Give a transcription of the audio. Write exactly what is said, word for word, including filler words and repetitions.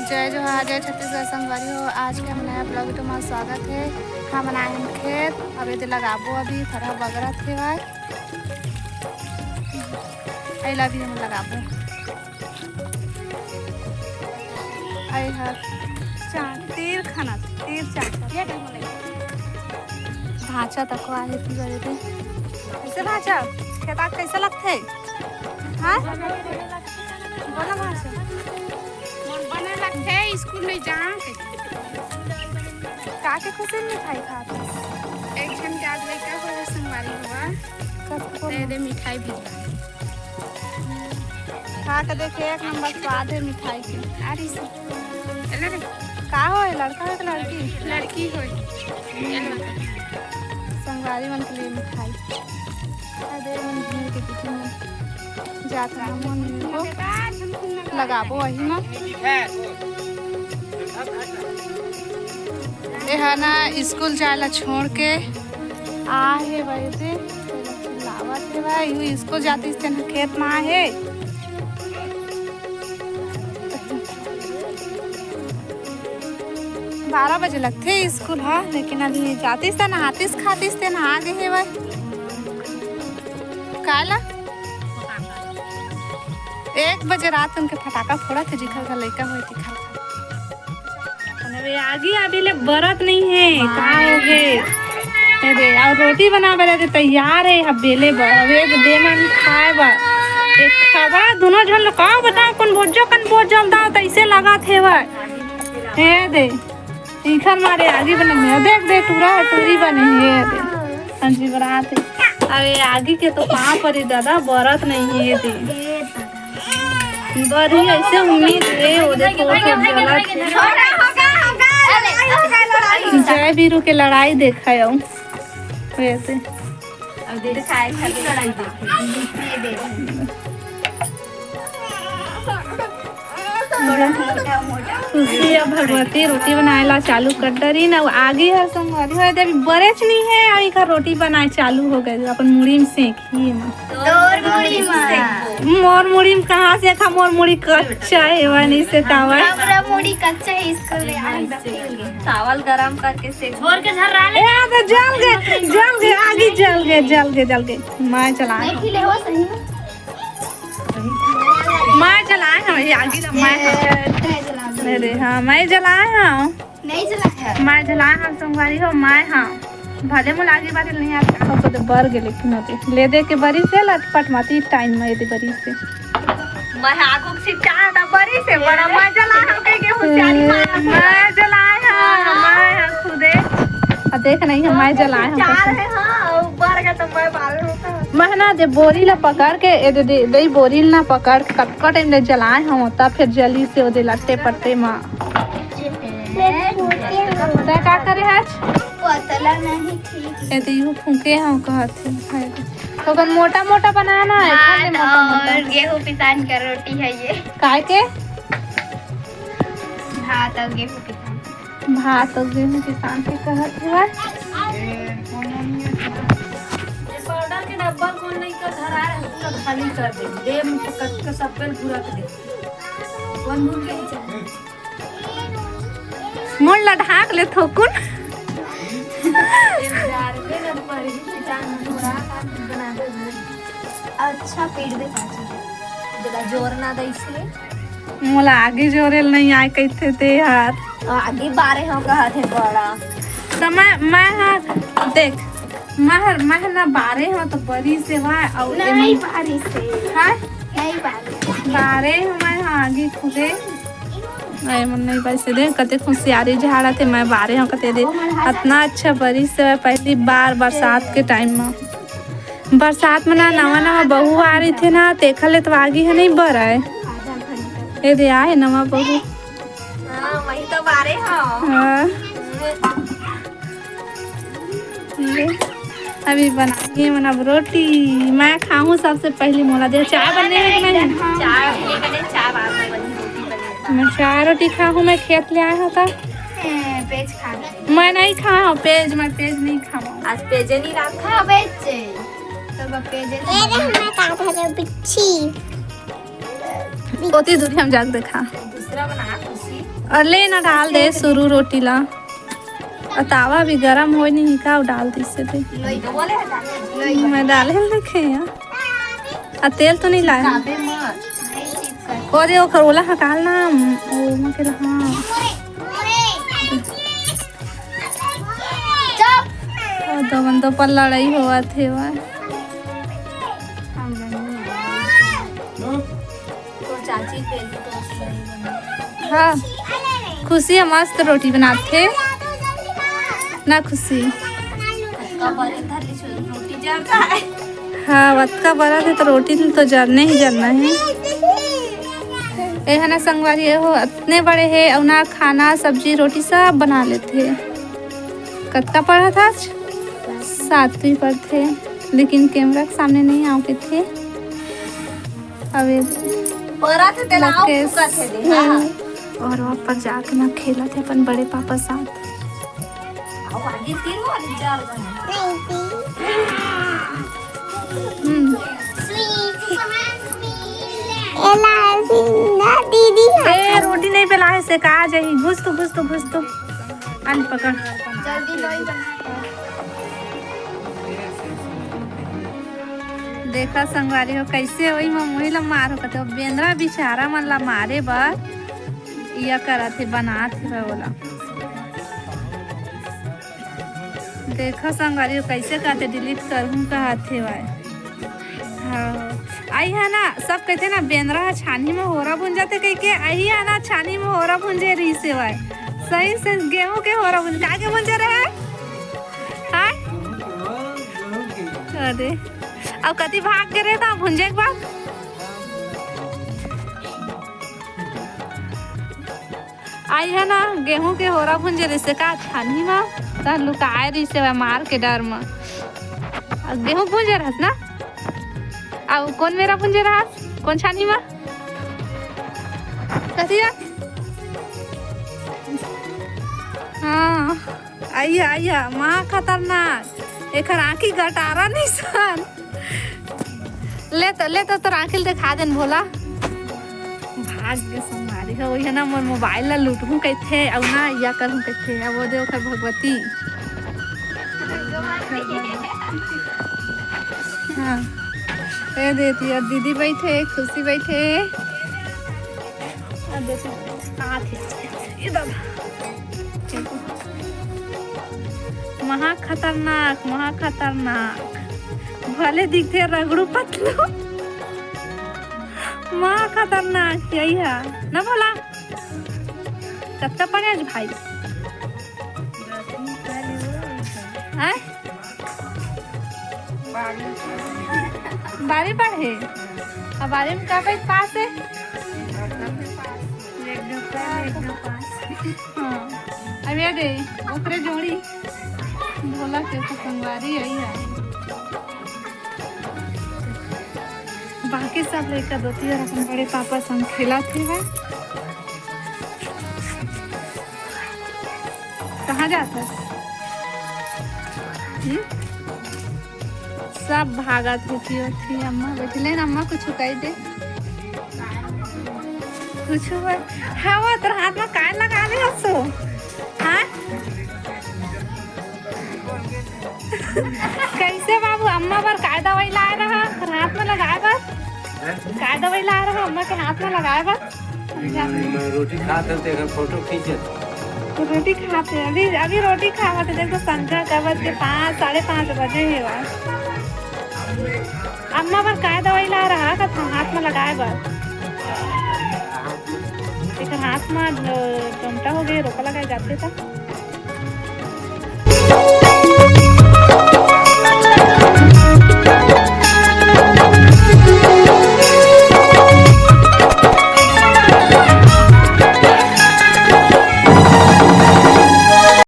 जय जोहार, जय छत्तीसगढ़ संगवारी हो। आज के हमर नया vlog video में स्वागत है। हमन आए हन खेत, अब एदे लगाबो, अभी थोड़ा बगरत हेवय। अइला अभी हमन लगाबो। अइ हर चांद, तीर खाना, तीर चांद। भांचा तको आहे ती बरे दे। कैसे भांचा? खेता कैसे लगथे? हाँ? बोला भांचा। मन बने लगथे, स्कूल नहीं जान के। का के खुशी में मिठाई खात हस? एक झन के आज लइका होय संगवारी हुआ। कस को? दे दे मिठाई भी। खा के देखे, एक नंबर स्वाद है मिठाई के। अरे से, चलो रे। का हो, लड़का है कि लड़की? लड़की होय। चलो। संगवारी मन के लिए मिठाई। अरे मन घूम के दीदी मन जात रहा मन को लगाबो वही ना। ए हा ना स्कूल जाए ला छोड़ के आ हे भाई से, लावत हे भाई, यू स्कूल जाती से ना खेत में आ हे। बारह बजे लगथे स्कूल ह, लेकिन अभी जातिस त नहातिस खातिस ते नहा गे हे भाई। काला एक बजे रात उनके फटाका फोड़त हे, जिखर घर लइका होय तिखर। अरे आगी अभी ले बरत नहीं है, का हो गे? अरे, और रोटी बनावे ला तैयार है, अब बेले बर, अब एक दे मन खाए बर। एक खबड़ा दोनों झन लो का बताओ, कौन बोझो, कौन बोझो दाओ, तैसे लगा थे वह। हे दे, इखर मारे आगी बना में, देख दे, टूरा टूरी बनी है दे। संजी बरात है। अरे आगी के तो पाँव परी दादा, बरत नहीं है दे। बरी ऐसे उम्मीद है, वो देखो, वो तो जलत है। जय बीरू के लड़ाई देखा है वैसे। अब दे खाए खातिर लड़ाई देखे। खुशी अब भगवती रोटी बनाए ला चालू कर डरी ना, आगी हर संगवारी हो, अभी बरेच नहीं है, अभी का रोटी बनाए चालू हो गए, अपन मुड़ी में सेंक। ये माँ। तोर मुड़ी मा। मोर मुड़ी में कहाँ से था? मोर मुड़ी कच्चा है, वह नहीं से कावा। पूरा मुड़ी कच्चा है, इसको ले आग दे। चावल गरम करके से झोर के झर्रा ले। ए, आ तो जल गए, जल गए, आगी जल गए, जल गए, जल गए। मैं जलाए नहीं हूँ। खिले हो सही में। मैं जलाए हूँ, ये आगी ला मैं हूँ। अरे हाँ, मैं जलाए हूँ। नहीं जला है। मैं जलाए हव संगवारी हो, मैं हव। भले मोला आगी बारे नहीं आता, तो तो बर गे, लेकिन होते ले दे के बरी से लटपट माती टाइम में दे बरी से। मैं आगू से चाह था बरी से, बड़ा मैं जलाए हव कह के होशियारी मारा। मैं जलाए हव, मैं हव खुदे। आ देख नहीं हम, मैं जलाए हव चाह रहे हाँ, ऊपर का तो मैं बाल होता। मैं ना दे बोरी ला पकड़ के, ए दे दे, दे बोरी ला पकड़ के कतका टाइम ले जलाए हव, तब फिर जली से ओदे लट्टे पट्टे मा। तै का करे हस? पतला नहीं ठीक। ए तो यूं फूंके हव कहत हे। तो ओकर मोटा मोटा बनाना है, भात खाली मोटा मोटा। और गेहूं पिसान का रोटी है ये। काय के? भात और गेहूं पिसान। भात और गेहूं पिसान के कहत हे। ये पाउडर के डब्बा कौन नहीं का धरा है, पूरा खाली कर दे। दे मुंह पकड़ के सब पे घुरा के दे। कौन भूल गई? मोर ला ढाक ले थोकुन। अच्छा पीट दे चाची, जरा जोर ना दे इसलिए। मोला आगी जोरे ल नहीं आए कहते ते यार। आगी बारे हो कहा थे बड़ा। तो मैं, मैं हाँ, देख, मैं हर, मैं ना बारे हो तो बरी से वा और नहीं एमन बारी से। हाँ? नहीं बारी। बारे हो मैं हाँ आगी खुदे। अरे मन नहीं बस दे, कते होशियारी झाड़ा थे, मैं बारे हूँ कते दे। अतना अच्छा बरिस से पहली बार बरसात के टाइम में। बरसात में ना नवा नवा बहू आ रही थे ना, तेखर ले तो आगी है नहीं बराए। ए दे आए नवा बहू। हाँ, वही तो बारे हूँ। हाँ। ले, अभी बनाइए मन अब रोटी। मैं खाहूँ सबसे पहली, मोला दे चाय बने है कि नहीं? चाय, ये बने, चाय बाद में बनी, रोटी बने। मैं चाय रोटी खाहूँ, मैं खेत ले आया हूँ तो। ए, पेज खा ले। मैं नहीं खाया हूँ पेज, मैं पेज नहीं खावा। आज पेजे नहीं रखा। खा पेज से। तो अब पेजे से। ए रे, मैं का धरे बिच्छी। ओती दूरी हम जाके देखा। दूसरा बना खुशी। अउ ले ना, डाल दे शुरू रोटी ला। अउ तावा भी गरम होय नहीं का, अउ डाल दिसे दे। मैं डाले ल देखे यार। अउ तेल तो नहीं लाया। ओ दे, ओखर ओला हटाल ना। ओ, मके ला, हाँ। ओ, दो मन तो पर लड़ाई होवत हे, वाह। हाँ, खुशी ह मस्त रोटी बनाथे ना, खुशी। हाँ, वतका बरत हे त रोटी तो जरने ही जरना हे। ए हा ना संगवारी, ए हो अतने बड़े हे, अउ ना खाना, सब्जी, रोटी सब बना लेथे। कतका पढ़त हे आज? सातवीं पढ़थे, लेकिन कैमरा के सामने नहीं आओ कथे। अबे परत हे तेला आओ लकेश। फुकत हे दे, हाँ। अउ वहाँ पर जाके ना खेलत हे अपन बड़े पापा साथ। आओ आगे तीन हो, आगे चार जन। हम्म। एला ऐसी ना दीदी। ए, रोटी नहीं बेला हे, सेका जाही। घुस तो, घुस तो, घुस तो। अन पकड़। जल्दी लोई बना। देखा संगवारी हो, कैसे होई म मुही ला मार हो कथे। बेंदरा बिचारा मन ला मारे बर इया करत हे, बनात हे ओला। देखा संगवारी हो, कैसे कहते delete करहूँ कहत हे वाय। हाँ। अई हा ना, सब कहते ना, बेंदरा ह छानी में होरा भुंजाथे कहिके, अई हा ना, छानी में होरा भुंजे रहिसे वाय। सही से गेहूं के होरा भुंज, का के भुंजे रहे? हाँ? अरे, अब कति भाग के रहे था भुंजे के बाद? अई हा ना, गेहूं के होरा भुंजे रहिसे का छानी म, त लुकाए रहिसे वह मार के डर म। अउ गेहूं भुंजे रहस ना? अउ कोन मेरा भुंजे रहस? कोन छानी म? कथी ह? हाँ, अई हा, अई हा, महा खतरनाक। एखर आँखी गटारा निशान। ले तो, ले तो तोर आँखी ल देखा देन भोला। भाग गे संगवारी हो, ओही ना मोर मोबाइल ला लूटहूँ कहिथे, अउ ना इया करहूँ कहिथे। अब वो दे ओकर भगवती। हाँ। ए देती, अब दीदी बैठे, खुशी बैठे। अब देती, आथे, ये दादा। महा खतरनाक, महा खतरनाक। भले दिखथे रगड़ू पतलू। महा खतरनाक, यही है ना भोला? कत्ता पढ़े आज भाई? हैं? बारहवीं पढ़े। अब बारहवीं में का पास है? एक दो पाँच, एक दो पाँच। हाँ। अब ये दे, ओकरे जोड़ी। भोला के तो संगवारी आई है। बाकी सब लइका दोती और अपन बड़े पापा संग खेलत हे। कहाँ जात हस? हम्म? सब भागत हे, थी, थी, अम्मा बैठी। ले ना, अम्मा कुछ कह दे। कुछ बर, हाँ, वो तोर हाथ में काय लगा ले हसो? हाँ? कैसे बाबू, अम्मा बर काय दवाई लाए रहा, तोर हाथ में लगाए बर? काय दवाई लाए रहा अम्मा के हाथ में लगाए बर? मैं रोटी खात हन, तेकर फोटो खींचत। तो रोटी खात हे, अभी, अभी रोटी खावत हे। देखो, संझा का बज के पाँच, साढ़े पाँच बजे हे बा। अम्मा बर काय दवाई ला रहा का था हाथ में लगाए बर? एकर हाथ में डोमटा हो गए, रोका लगाए जाते था।